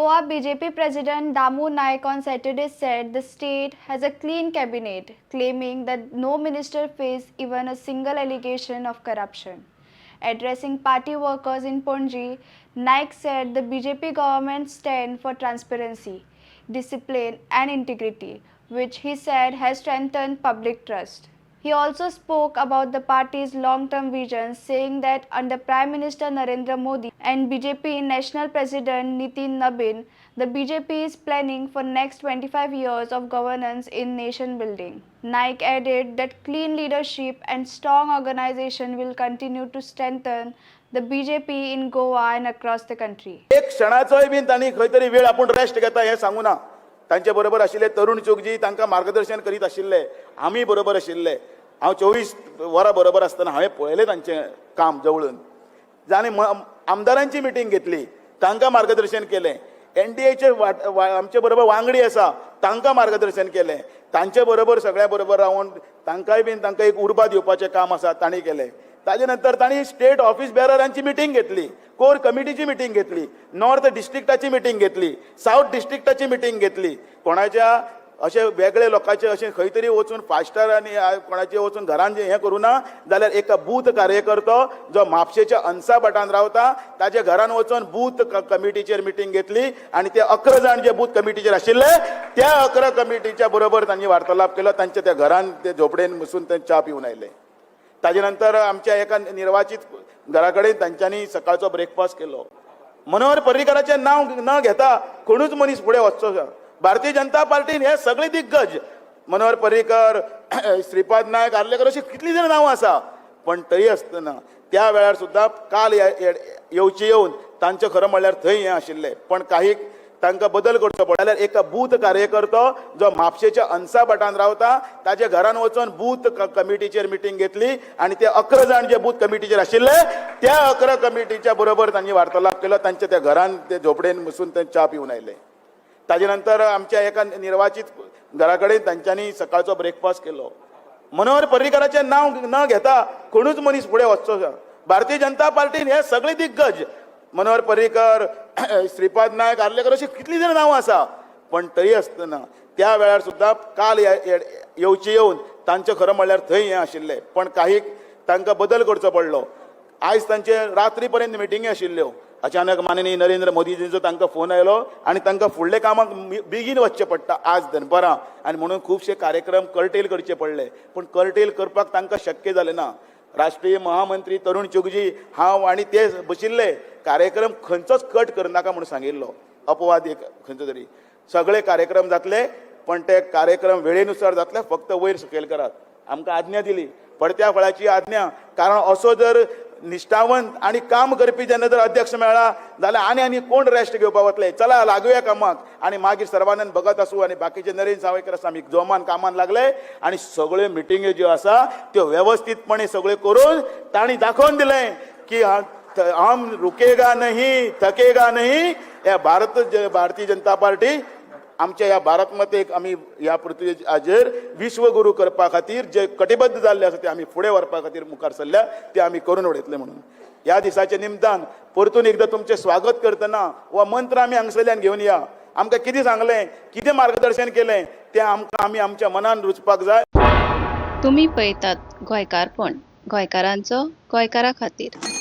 Goa BJP President Damu Naik on Saturday said the state has a clean cabinet, claiming that no minister faced even a single allegation of corruption. Addressing party workers in Ponji, Naik said the BJP government stand for transparency, discipline and integrity, which he said has strengthened public trust. He also spoke about the party's long term vision, saying that under Prime Minister Narendra Modi and BJP National President Nitin Nabin, the BJP is planning for next 25 years of governance in nation building. Naik added that clean leadership and strong organization will continue to strengthen the BJP in Goa and across the country. एक क्षणाचोय बीन तांणी खंय तरी वेळ आपूण rest घेता हें सांगू ना. तांचे बरोबर आशिल्ले तरुण चोगजी तांकां मार्गदर्शन करीत आशिल्ले, आमी बरोबर आशिल्ले. हांव 24 वरां बरोबर आसतना हांवें पळयलें तांचें काम जवळून. जाणें आमदारांची मिटींग घेतली, तांकां मार्गदर्शन केलें. एनडीएचे आमचे बरोबर वांगडी आसा, तांकां मार्गदर्शन केलें. तांचे बरोबर सगळ्या बरोबर रावन तांकांय बीन तांकां एक उर्बा दिवपाचें काम आसा तांणी केलें. ताजे नंतर तांणी स्टेट ऑफिस बेररांची मिटींग घेतली, कोर कमिटीची मिटींग घेतली, नॉर्थ डिस्ट्रिक्टाची मिटींग घेतली, सावथ डिस्ट्रिक्टाची मिटींग घेतली. कोणाच्या अशे वेगळे लोकांचे अशें खंय तरी वचून फास्टर आनी कोणाचे वचून घरान हें करूं ना जाल्यार एक बूथ कार्यकर्तो जो म्हापशेच्या अनसाभाटान रावता, ताच्या घरान वचून बूथ कमिटीचेर मिटींग घेतली आनी ते 11 जाण जे बूथ कमिटीचेर आशिल्ले, त्या 11 कमिटीच्या बरोबर तांणी वार्तालाप केलो. तांच्या त्या घरान ते झोपडेन बसून ते च्या पिवन आयले. ताजे नंतर आमच्या एका निर्वाचित घरा कडेन तांच्यांनी सकाळचो ब्रेकफास्ट केलो. मनोहर पर्रीकराचें नांव न घेता कोणूच मनीस फुडें वचचो ना. भारतीय जनता पार्टीन हे सगळे दिग्गज, मनोहर पर्रीकर, श्रीपाद नायक, आर्लेकर, अशी कितली जाण नांवां आसा. पण तरी आसतना त्या वेळार सुद्दां काल येवचे येवन तांचें खरें म्हणल्यार थंय हें आशिल्लें, पण काही तांकां बदल करचो पडलो. जाल्यार एक बूथ कार्यकर्तो जो म्हापशेच्या अनसाभाटान रावता, ताच्या घरान वचून बूथ कमिटीचेर मिटींग घेतली आनी ते 11 जाण जे बूथ कमिटीचेर आशिल्ले, त्या 11 कमिटीच्या बरोबर तांणी वार्तालाप केलो. तांच्या त्या घरान ते झोपडेन बसून ते च्या पिवन आयले. ताजे नंतर आमच्या एका निर्वाचित घरा कडेन तांच्यांनी सकाळचो ब्रेकफास्ट केलो. मनोहर पर्रीकराचें नांव न घेता कोणूच मनीस फुडें वचचो ना. भारतीय जनता पार्टीन हे सगळे दिग्गज, मनोहर पर्रीकर, श्रीपाद नायक, आर्लेकर, अशी कितली जाण नांवां आसा. पण तरी आसतना त्या वेळार सुद्दां काल येवचे येवन तांचें खरें म्हणल्यार थंय हें आशिल्लें, पण काही तांकां बदल करचो पडलो. आयज तांचे रात्री पर्यंत मिटिंगी आशिल्ल्यो. अचानक माननीय नरेंद्र मोदीजींचो तांकां फोन आयलो आनी तांकां फुडल्या कामाक बेगीन वचचें पडटा आज दनपरां आनी म्हणून खुबशे कार्यक्रम कर्टेल करचे पडले. पूण कर्टेल करपाक तांकां शक्य जालें ना. राष्ट्रीय महामंत्री तरुण चुगजी, हांव आनी ते बशिल्ले. कार्यक्रम खंयचोच कट करनाका म्हणून सांगिल्लो, अपवाद एक खंयचो तरी. सगळे कार्यक्रम जातले, पण ते कार्यक्रम वेळेनुसार जातले, फक्त वयर सकयल करात. आमकां आज्ञा दिली, पडत्या फळाची आज्ञा. कारण असो जर निश्ठावंत आनी काम करपी जेन्ना जर अध्यक्ष मेळ्ळा जाल्यार आनी आनी कोण रेस्ट घेवपाक वतले? चला, लागुया कामाक. आनी मागीर सर्वानंद भगत आसूं आनी बाकीचे नरेंद्र सावयकर आसा, आमी जोमान कामान लागले आनी सगळ्यो मिटिंग्यो ज्यो आसा त्यो वेवस्थीतपणे सगळ्यो करून तांणी दाखोवन दिलें की हम रुकेगा नहीं, थकेगा नहीं. या भारतीय जनता पार्टी आमच्या ह्या भारत मातेक आमी ह्या पृथ्वीचेर विश्वगुरू करपा खातीर जे कटिबद्ध जाल्ले आसा, ते आमी फुडें व्हरपा खातीर मुखार सरल्या, ते आमी करून उडयतले. म्हणून ह्या दिसाच्या निमतान परतून एकदां तुमचें स्वागत करतना हो मंत्र आमी हांगसरल्यान घेवन या. आमकां कितें सांगलें, कितें मार्गदर्शन केलें, तें आमकां आमी आमच्या मनान रुजपाक जाय. तुमी पळयतात गोंयकारपण, गोंयकारांचो गोंयकारा खातीर.